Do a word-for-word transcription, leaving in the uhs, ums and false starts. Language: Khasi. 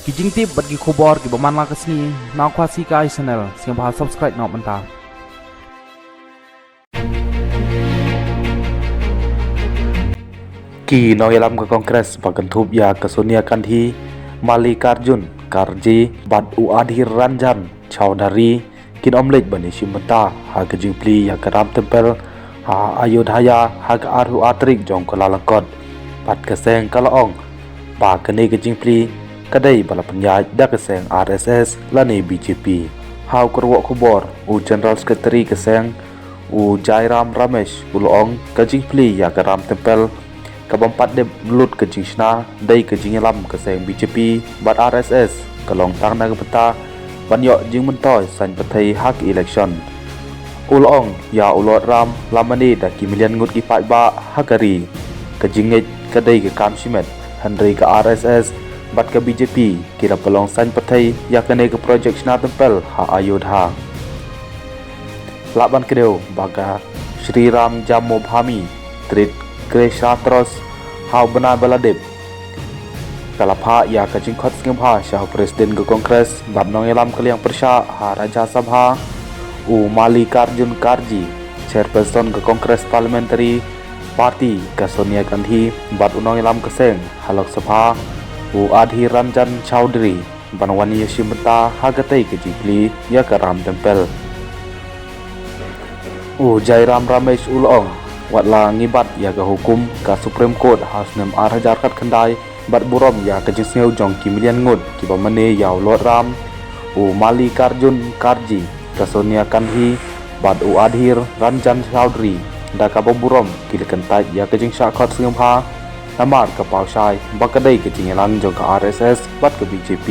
Ki jingtip bad ki khubor kiba man la ka sngi na Khasi Kai Channel, sngewbha subscribe noh mynta. Ki nongïalam ka Congress ba kynthup ïa ka Sonia Gandhi, Mallikarjun Kharge bad u Adhir Ranjan Chaudhary kin ym leit ban ïashim bynta ha ka jingplie ïa ka Ram Temple ha Ayodhya ha ka arphew ar tarik jong u Kyllalyngkot. Bad ka seng ka la ong ba kane ka jingplie ka dei ba la pynïaid da ka seng R S S lane B J P. Ha u kyrwoh khubor, u General Secretary ka seng, u Jairam Ramesh, u la ong ka jingplie ïa ka Ram Temple kaba ym pat dep lut ka jingshna dei ka jingïalam ka seng B J P bad R S S, ka long tang na ka bynta ban ïoh jingmyntoi saiñ pyrthei ha ka election. U la ong ïa u Lord Ram la mane da ki million ngut ki paidbah ha ka ri. Ka jingngeit ka dei ka kam shimet, hynrei ka R S S bad ka B J P ki la pynlong saiñ pyrthei ïa kane ka project shna temple ha Ayodhya. Lah ban kdew ba ka Shri Ram Janmabhoomi Tirth Kshetra Trust ha u bnai ba la dep ka la phah ïa ka jingkhot sngewbha sha u President ka Congress bad nongïalam ka liang pyrshah ha Rajya Sabha, u Mallikarjun Kharge, Chairperson ka Congress Parliamentary Party ka Sonia Gandhi bad u nongïalam ka seng ha Lok Sabha, u Adhir Ranjan Chaudhary, ban wan ïashim bynta ha katei ka jingplie ïa ka Ram Temple. U Jairam Ramesh u la ong, wat la ngi bat ïa ka hukum ka Supreme Court ha u snem ar hajar khatkhyndai bad burom ïa ka jingsngew jong ki million ngut kiba mane ïa u Lord Ram, u Mallikarjun Kharge, ka Sonia Gandhi bad u Adhir Ranjan Chaudhary, da kaba burom ki la kyntait ïa ka jingshah khot sngewbha namar ka paw shai ba ka dei ka jingïalang jong ka R S S bad ka B J P.